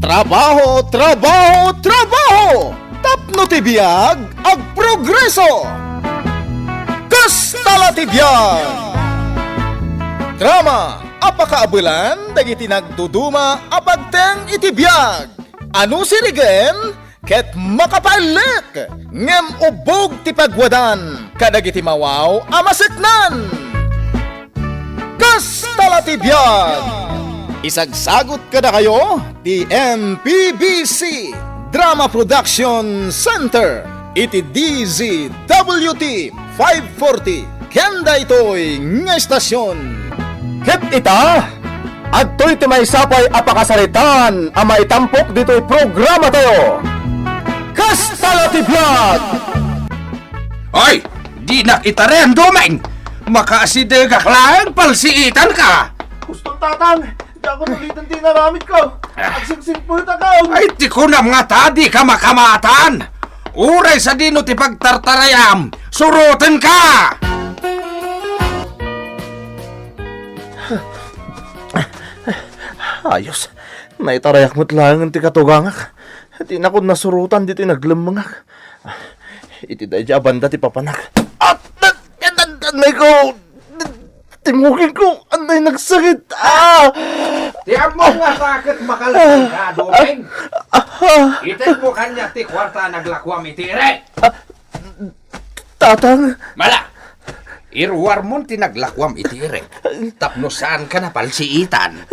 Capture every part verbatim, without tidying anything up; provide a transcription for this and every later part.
Trabaho, trabaho, trabaho! Tapno ti biag, agprogreso! Kasta la ti biag! Drama a pakaabelan dagiti nagduduma a pagteng iti biag. Ano sirigen? Ket makapaellek, ngem ubbog ti pagwadan kadagiti mawaw a maseknan. Kasta la ti biag! Isagsagut kadakayo ti M P B C Drama Production Center iti D Z W T five forty ken daytoy nga estasion. Ket ita, adtoy ti maysa pay a pakasaritaan a maitampok ditoy programatayo. Kasta la ti biag! Ay, dinak itaren, Domeng! Makaasidegak laeng palsiitanka! Gusto, Tatang! Diak ulitan ti inaramidko. Ah. Agsingsingpetaka. Ay, ti kunam nga ta, dika makamatan. Uray sadino ti pagtartarayam, surotenka. Ayos. Naitarayak met laeng ti katugangak. Dinakon nasurotan ditoy naglemmengak. Iti daydi a banda ti papanak. At, at, at, at, anay ko! Timugin ko! Anay nagsakit! Ah! Ti ammom nga ta ket makalangka, Domeng. Ah! Ited mo kaniak ti kuarta a naglakuam iti irek. Tatang! Mala! Iruarmon ti naglakuam iti irek tapno saanka napalsiitan.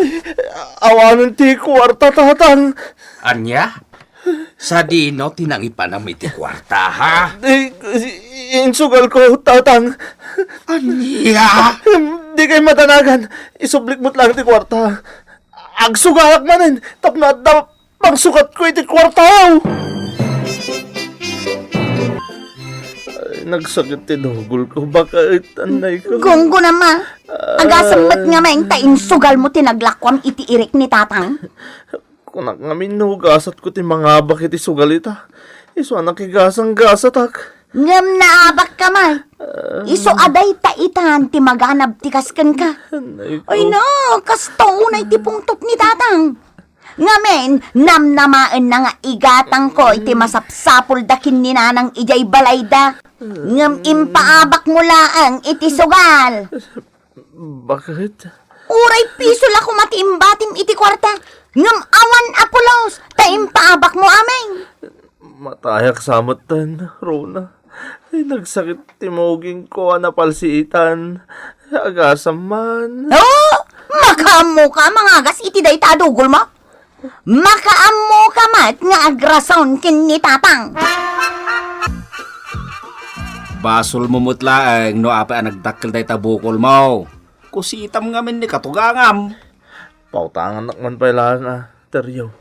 Awanen ti kuarta, Tatang. Ania? Sadino ti nangipanam iti kuarta, ha? Eh, insugalko, Tatang. Ania? Dikay madanagan. Isublik met laeng ti kuarta. Agsugalak manen tapno adda pangsukatko iti kuartayo. Ay, nagsakit ti dugolko. Bakit, anay ko? Gunggona, ma. Agasem met ngamin ta insugalmo ti naglakuam iti irek ni Tatang. Kunak ngamin no gasatko ti mangabak iti sugal ita. Isu a nakigasang-gasatak. Ngem naabakka met. Ah. Isu a dayta itan ti maganab ti kas kenka. Anay ko. Ay no, kasto unay ti pungtot ni Tatang. Ngamin, namnamaenna nga igatangko iti masapsapulda ken ni Nanang idiay balayda. Ngem impaabakmo laeng iti sugal. Bakit? Uray piso la koma ti imbatim iti kuarta, ngem awan a pulos, ta impaabakmo amin. Matayak sa metten, Rona. Ay, nagsakit ti mugingko a napalsiitan. Agasam man. Oh, makaammoka a mangagas iti dayta a dugolmo? Makaammoka met nga agrason ken ni Tatang. Basolmo met laeng no apay a nagdakkel dayta bukolmo. Kusitam ngamin ni katugangam. Pautangannak man pay laeng a, Teryo.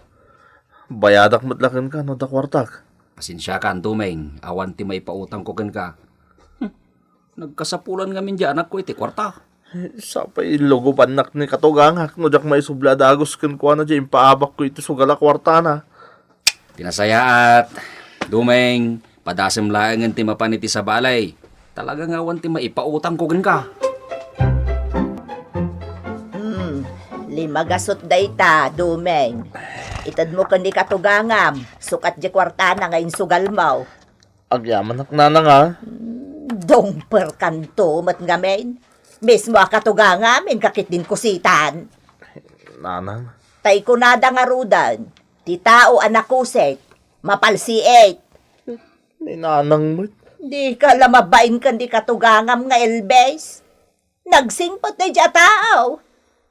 Bayadak met la kenka no adda kuartak. Pasensiakan, Domeng, awan ti maipautangko kenka. Hm, nagkasapulan ngamin diay anakko iti kuarta. Sapay illugobannak ni katugangak no diak maisubli a dagus kenkuana diay impaabakko iti sugal a kuartana. Ti nasayaat, Domeng, padasem laengen ti mapan iti sabali. Talaga nga awan ti maipautangko kenka. Hmm, limagasut dayta, Domeng. Itedmo ken ni katugangam, sukat diay kuartana nga insugalmo. Agyamanak, Nanang, a. Hmm, dungperkanto met ngamin. Mismo a katugangam, inka ketdin kusitan. Nanang. Tay kunada ngaruden, ti tao a nakusit, mapalsiit. Ni Nanang met. Dika la mabain ken ni katugangam nga Elvis. Nagsingpet daydi a tao.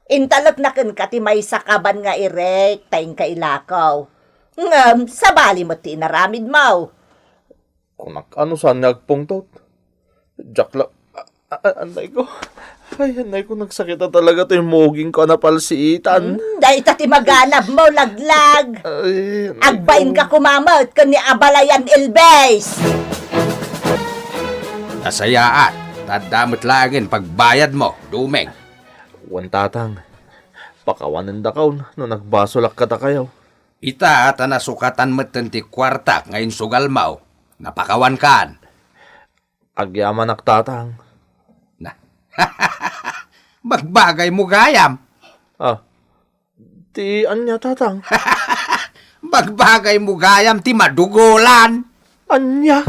Intalekna kenka ti maysa kaban nga irek ta inka ilako. Ngem sabali met ti inaramidmo. Kunak, ano saan nga agpungtot? Diak la, a-, a-, anay ko. Ay, anay ko, nagsakit a talaga toy mugingko a napalsiitan. Hmm, dayta ti maganabmo, laglag. Ay, anay ko. Agbainka koma met ken ni abalayan Elvis. Nasayaat, ta adda met laengen pagbayadmo, Domeng. Wen, Tatang, pakawanendakaon no nagbasolak kadakayo. Ita ta nasukatan metten ti kuartak nga insugalmo, napakawankan. Agyamanak, Tatang. Na. Magbagaymo gayam. Ah, ti ania, Tatang? Bagbagaymo gayam ti madugolan. Ania?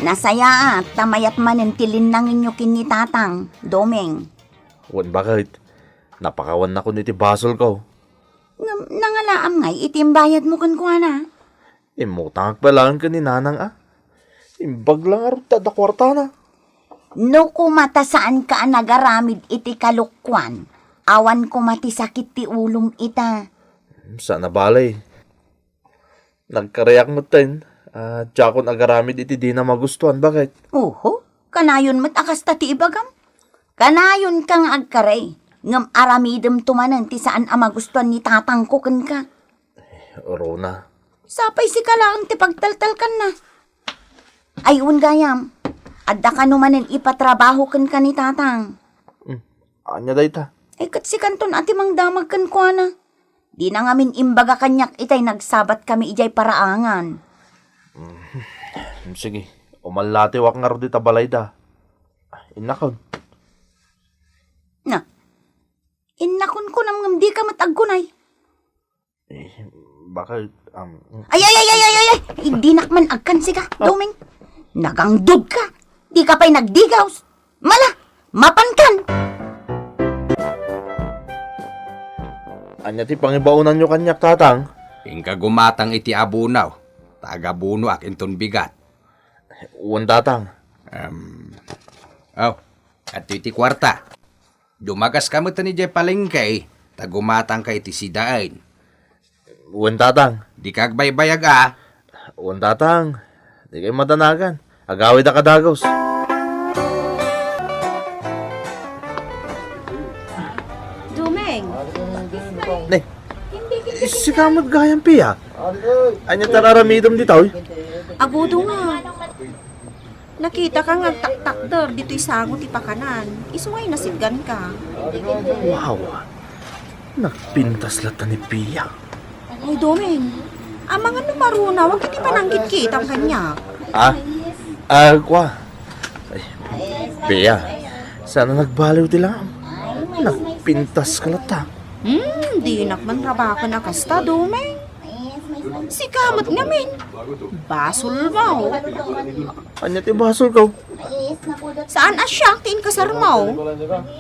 Nasayaat ta mayat manen ti linnangenyo ken ni Tatang, Doming. Wen baket, napakawannakon iti basolko. Ngem nangalaam ngay iti imbayadmo kenkuana? Immutangak pay laeng ken ni Nanang a. Imbag la ngarud ta adda kuartana. No koma ta saanka a nagaramid iti kalokuan, awan koma ti sakit ti ulom ita. Saan a bale. Nagkariak metten, a, diakon agaramid iti dina magustuan, baket. Oho, kanayon met a kasta ti ibagam. Kanayonka nga agkari, ngem aramidemto manen ti saan a magustuan ni tatangko kenka. Rona. Sapay sika laeng ti pagtaltalkanna. Ay, wen gayam, adda kano manen ipatrabaho kenka ni tatang. Hmm. Ania dayta? Ay, ket sikanton a ti mangdamag kenkuana. Dina ngamin imbaga kaniak itay nagsabat kami idiay paraangan. Hmm. Sige, umallatiwak ngarud ita balayda. Innakon. Na, innakon kunam ngem dika met agkunay. Eh, baka, um, Ay, ay, ay, ay, ay, ay, ay! Dinak man agkansiga, Ah. Doming. Nagangdod ka. Di ka pa'y nagdigaws. Mala, mapankan. Ania ti pangibaonanyo kaniak, Tatang? Inka gumatang iti abunaw. Tagabunoak inton bigat. Wen, Tatang. Um, oh, adtoy ti kuarta. Dumagaska metten idiay palengke, ta gumatangka iti sidaen. Wen, Tatang. Dika agbaybayag a. Wen, Tatang. Dikay madanagan. Agawidak a dagus. Doming. Ne. Sika met gayam, Pia. Ania ti ar-aramidem ditoy? Agudo nga. Nakitak nga agtaktakder ditoy sango ti pakanan. Isu nga inasitganka. Wow! Nagpintas latta ni Pia. Ay, Doming, amangan no marunawak iti panangkitkitam kaniak. Ah? Ah, kua? Ay, Pia, saan a nagbaliw ti langam? Nagpintaska latta. Hmm, dinak man rabaken a kasta, Doming. Sika met ngamin. Basolmo. Ania ti basolko? Saan a siak ti inkasarmo?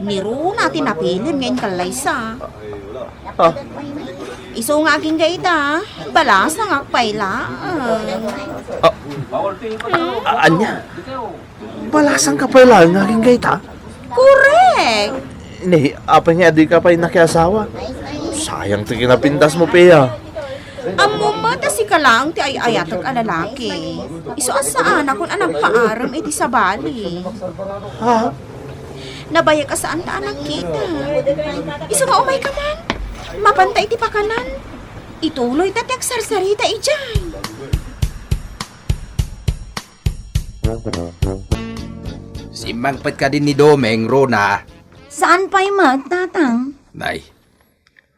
Ni Rona ti napilim nga inkallaysa. Ah. Isu nga agingga ita, balasangak pay laeng. Ah. A-, ania? Balasangka pay laeng nga agingga ita? Korek! Ne, apay nga dika pay nakiasawa? Sayang ti kinapintasmo, Pia. Ammom met a sika laeng ti ay-ayatek a lalaki. Isu a saanakon a nagpaarem iti sabali. Ha? Nabayag a saanta a nagkita. Isu nga umayka man. Mapanta iti pakanan. Ituloyta ti agsarsarita idiay. Simmangpet kadi ni Doming, Rona? Saan pay met, Tatang? Nay,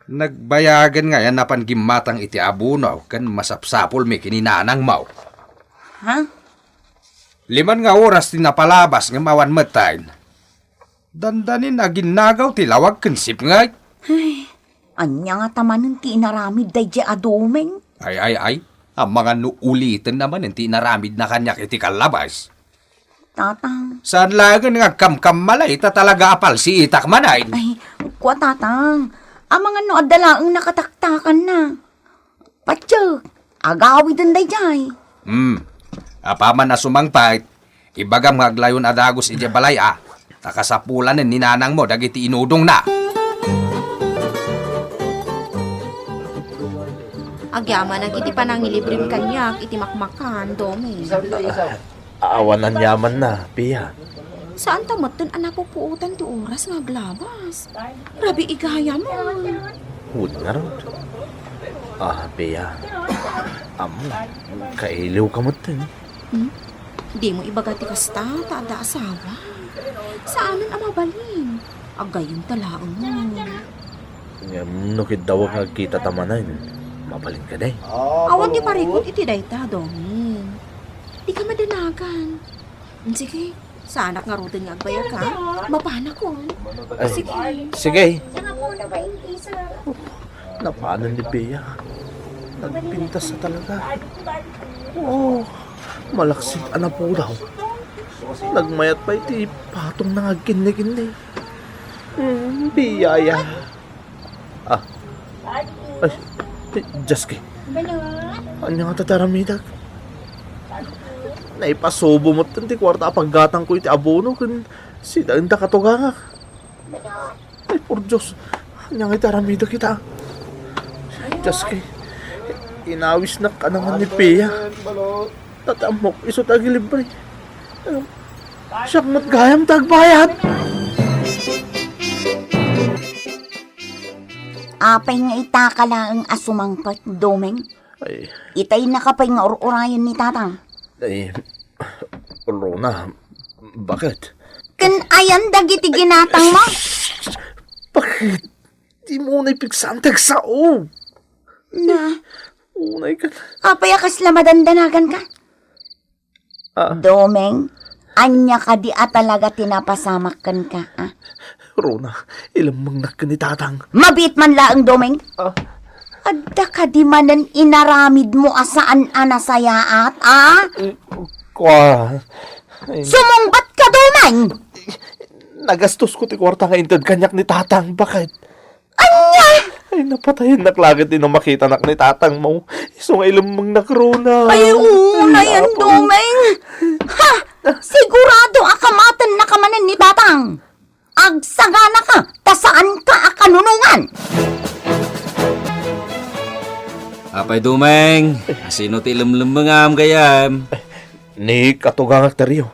nagbayagen ngay a napan gimmatang iti abunaw ken masapsapulmi ken ni nanangmo. Ha? Liman nga oras ti napalabas ngem awan metten. Dandanin aginnagaw ti lawag ken sipnget. Ay, ania ngata manen ti inaramid daydiay a Doming? Ay, ay, ay. Amangan no ulitenna manen ti inaramidna kaniak iti kallabas. Tatang. Saan laengen nga agkamkammalay ta talaga a palsiitak manen. Ay, kua, Tatang. Amangan no adda laeng nakataktakanna. Patiek, agawiden daydiay. Hmm. Apaman a sumangpet, ibagam nga aglayon a dagus idiay balay a, ta kasapulanen ni nanangmo dagiti inudongna. Agyamanak iti panangilibrem kaniak iti makmakan, Doming. Awan aniamanna, Pia. Saanta metten a napupuotan ti oras nga aglabas. Rabii gayam. Wen ngarud. Ah, Pia. Ammo, kailiwka metten. Hmm? Dimo ibaga ti kasta, ta adda asawa. Saanen a mabalin. Aggayyemta laeng. Ngem no kiddawek nga agkitata manen, mabalin kadi? Awan ti parikut iti dayta, Doming. Dika madanagan. Sige, saanak ngaruden nga agbayag, ha? Mapanakon. Ay, sige. Sige. Napanen ni Bea. Nagpintas a talaga. Oo, malaksid a napudaw. Nagmayat pay ti patongna nga agkinnikinni. Hmm, Bea aya. Ah. Ay, Dios ko. Ania ngata ti aramidek? Naipasubo met ti kuarta a paggatangko iti abono ken sida enda katugangak. Ay, por Dios. Ania nga iti aramidek ita? Dios ko. Inawisnak a naman ni Bea. Tatammok isu ti agilibre. Siak met gayam ti agbayad. Apay nga ita ka laeng a sumangpet, Domeng? Ay. Itay naka pay nga ur-urayen ni Tatang. Ay, Rona, bakit? Ken ayan dagiti ginatang mo? Bakit? Di mo na ipigsan ti agsao. Na. Unay ka na. Apay a kasla madandanagan ka? Ah. Domeng, ania kadi a talaga ti napasamak kenka, ah? Rona, ilemmengnak ken ni Tatang. Mabiit man laeng, Domeng. Ah. Adda kadi manen inaramidmo a saan a nasayaat, ah? Eh, kua. Ay. Sumungbat ka, Domeng! Nagastosko ti kuarta nga inted kaniak ni Tatang, bakit? Ania? Ay, napatayennak laeng ti no makitanak ni Tatang mo. Isu nga ilemmengnak, Rona. Ay, oo, nayan, Domeng. Ha? Sigurado a kamatennaka manen ni Tatang. Agsaganaka, ta saanka a kanunongan. Apay, Domeng, sino ti ilemlemmengam gayam? Ni katugangak ti Rio.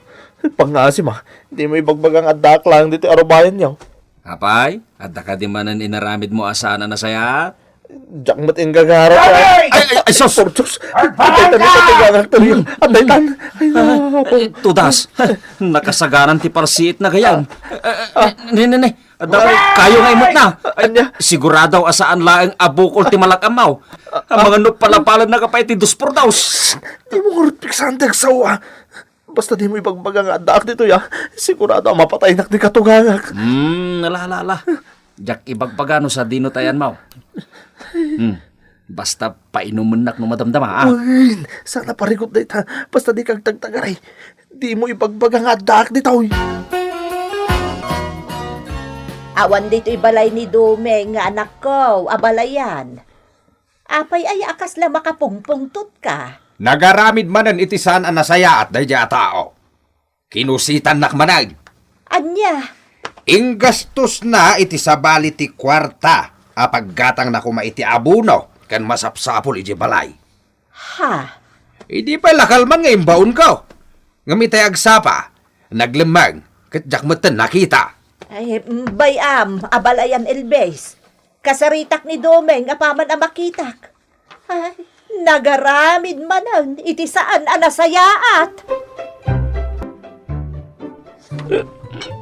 Pangngaasim, ah. Di mo ibagbaga nga addaak laeng ditoy arubayanyo. Apay, adda kadi manen inaramidmo a saan a nasayaat? Diak met inggagarat. Ay! Ay, ay, ay, sus! Por Dios! Adda itan ni katugangak ti Rio. Adda itan. Ay, Ah, apo. Eh, tudas. Nakasagaran ti parsiitna gayam. Eh, eh, ne, ne, ne. Adda kayo nga imut na. Ay, ania? Sigurado a saan laeng a bukol ti malak-amaw. Ah, ah. Mangano palapalannaka pay ti dos por dos. Di mo ngarud piksan ti agsawa. Basta di mo ibagbaga nga addaak ditoy, ah. Sigurado a mapataynak ti katugangak. Hmm, ala, ala, ala. Diak ibagbaga no sadino ti ayanmo. Hmm. Basta painumennak no madamdama, ah. Uy, saan a parigot dayta. Basta dika agtagtagaray. Di mo ibagbaga nga addaak ditoy. Awan ditoy balay ni Domeng nga anakko, abalayan. Apay aya a kasla makapungpungtotka? Nagaramid manen iti saan a nasayaat daydiay a tao. Kinusitannak manen. Ania? Inggastosna iti sabali ti kuarta a paggatangna koma iti abono ken masapsapul idiay balay. Ha? Idi pay lakalman nga imbaonko. Ngem itay agsapa, naglemmeng, ket diak metten nakita. Ay, bay-am, abalayan Elvis. Kasaritak ni Domeng apaman a makitak. Ay, nagaramid manen iti saan a nasayaat.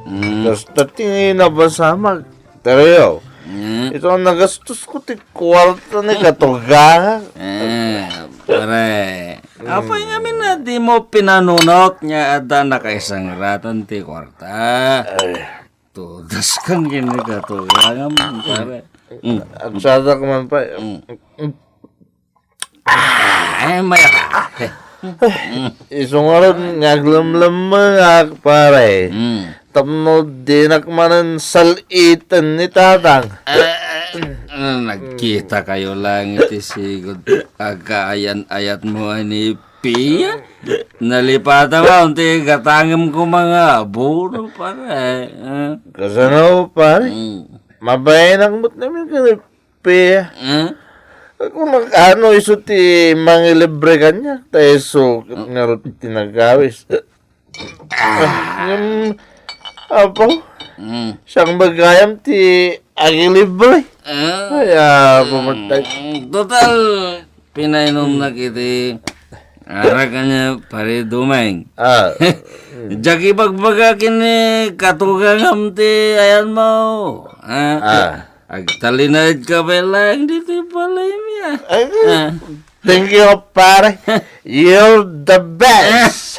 Mm. Basta ti napasamak, Terio. Mm. Ito ang nagastosko ti kuarta ni katugangak. Eh, pare. Mm. Apay ngamin a di mo pinanunot nga adda nakaisangratan ti kuarta? Ay. Tudas kang kini katugangam, pare. Mm. Agsadak man pay. Mm. Ah, ay, maya ka. Isu ngarud nga aglemlemmengak, pare. Mm. Tapno dinak manen sal-iten ni Tatang. Ah, ah, nagkita kayo lang iti sigud. Agkaayan-ayat mo ni Pia? Nalipata mo ti gatangem ko mga abono, pare. Ah. Kasano, pare? Mm. Mabayanak met ngamin ken Pe, hmm? Kung ano isu ti mangilibre kaniak, ta isu ket ngarud ti nagawis. Ah. Ngem, apo, hmm, siak met gayam ti agilibre. Ah. Ay, apo, hmm, matay. Total, pinainumnak iti arak ania, pare Dumeng. Ah. Diak ibagbaga ken ni katugangam ti ayanmo. Ah. Ah. Agtalinaed ka pay laeng ditoy balaymi, ah. Ay, ah, thank you, pare. You're the best.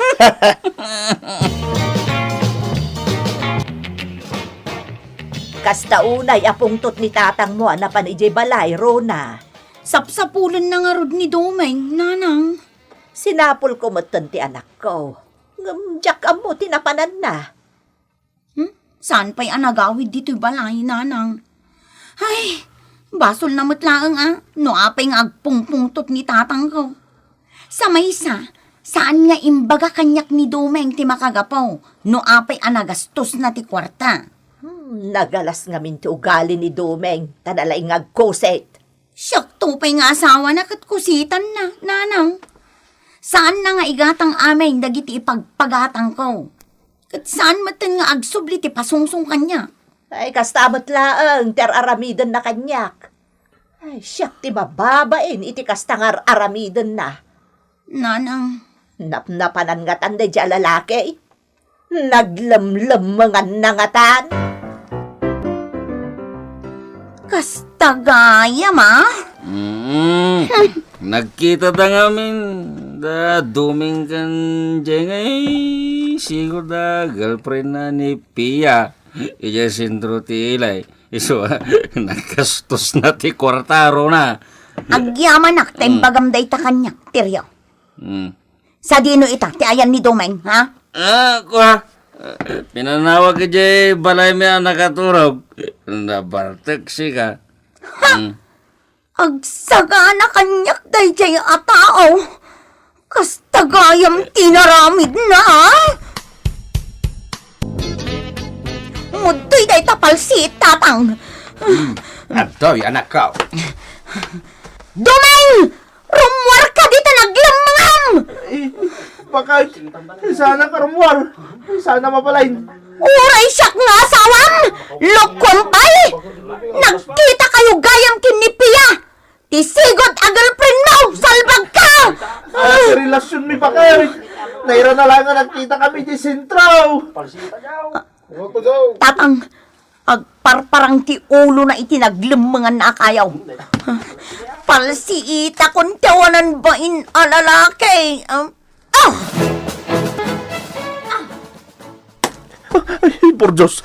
Kasta unay a pungtot ni tatangmo a napan idiay balay, Rona. Sapsapulenna ngarud ni Domeng, Nanang. Sinapulko metten ti anakko. Ngem diak ammo ti napananna. Hmm? Saan pay a nagawid ditoy balay, Nanang? Ay, basolna met laeng a no apay nga agpungpungtot ni tatangko. Sa maysa, saan nga imbaga kaniak ni Domeng ti makagapu no apay a nagastosna ti kuarta. Hmm, nagalas ngamin ti ugali ni Domeng, ta nalaing nga agkusit. Siakto pay nga asawana ket kusitanna, Nanang. Saanna nga igatang amin dagiti ipagpagatangko. Ket saan metten nga agsubli ti pasungsong kaniak. Ay, kasta met laeng ti ar-aramidenna kaniak. Ay, siak ti mababain iti kasta nga ar-aramidenna. Nanang. Napnapanan ngatan daydiay a lalaki. Naglemlemmenganna ngatan. Kasta gayam, a? Mm. Nagkita da ngamin da Domeng ken Jengay, sigud a girlfriendna ni Pia. Idiay sentro ti ilay. Isu, a, nagastosna ti kuarta, Rona. Agyamanak ta Mm. imbagam dayta kaniak, Tirio. Mm. Sadino ita ti ayan ni Domeng, ha? Ah, kua. Pinanawag idiay balaymi a nakaturog. Nabartek sika. Ha? Mm. Agsagana kaniak daydiay a tao. Kasta gayam ti inaramidna, a? Umudtoy dayta palsiit, tatang. Hmm, adtoy, anakko. Domeng! Rummuarka dita naglemmengam! Eh, bakit? Saan a karummuar? Saan a mabalin? Uray siak nga asawam! Lokom pay! Nagkitakayo gayam ken ni Pia! Ti sigud a girlfriendmo! Salbagka! Ah, ti relasionmi, bakit? Naira na lang nga nagkitakami ti sentro. Tatang, agparparang ti ulona iti naglemmenganna a kayaw. Palsiitakon ti awanan bain a lalaki. Ah! Ah! Ay, por Dios.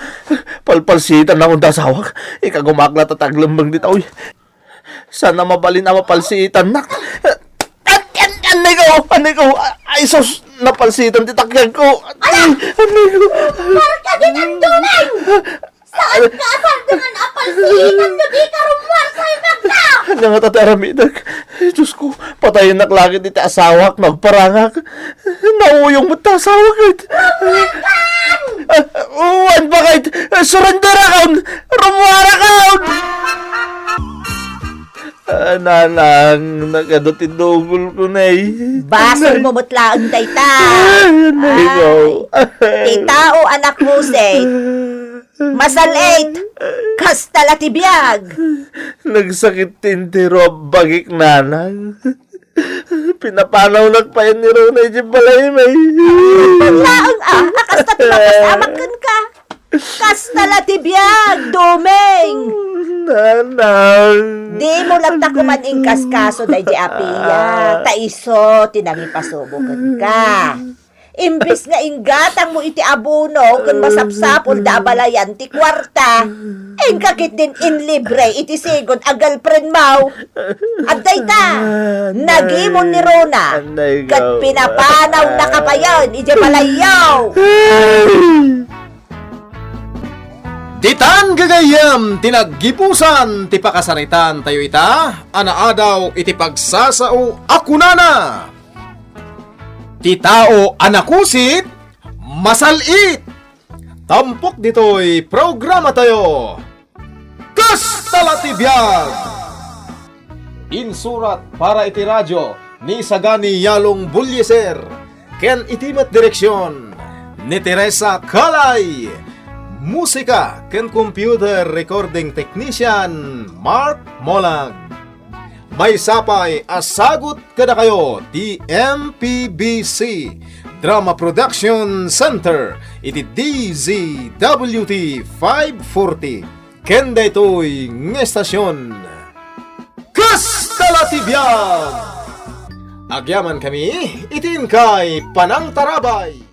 Palpalsiitanna kunda asawak. Ikagumakla ta taglemmeng dita, uy. Saan a mabalin a mapalsiitannak. An-, an-, anay ko, anay ko. Ay, sus, napalsiitan ti takyag ko. Ala! Anay ko. Marka din ang tunay! Saan ka asardengan a palsiitan no di ka rummuar, salbagka? Ania ngata ti aramidek? Dios ko, patayennak la ket iti asawak no agparangak. Nauyong met ti asawak ket. Rummuarkan! Ah, wen, bakit? Surenderakon! Rummuarakon! Ah, nanang, nakado ti dugolko, nay. Basolmo met laeng dayta. Ay, nay, no. Ay, ti tao a nakusit. Masal-it. Kasta la ti biag. Nagsakit ti entero a bagik, nanang. Pinapanawnak pay ni Rona idiay balaymi. Laeng a, a kasta ti mapasamak kenka. Kasta la ti biag, Domeng. Nanang. Dimo latta koma inkaskaso daydiay a Pia, ta isu ti nangipasubo kenka. Imbes nga inggatangmo iti abono ken masapsapulda a balayan ti kuarta, inka ketdin inlibre iti sigud a girlfriendmo. Adda ita, nagimon ni Rona, ket pinapanawnaka payen idiay balayyo. Ditan gagayyem ti naggibusan ti pakasaritaan tayo ita a naadaw iti pagsasao a kunana, ti tao a nakusit, masal-it. Tampok ditoy programa tayo. Kasta la ti biag! Insurat para iti radio ni Sagani Yalong Bulyeser ken iti met direksion ni Teresa Kalay. Musika ken computer recording technician, Mark Molag. Maysa pay a sagut kadakayo ti M P B C Drama Production Center iti D Z W T five forty. Ken daytoy nga estasion, Kasta la ti biag! Agyamankami iti inkay panangtarabay.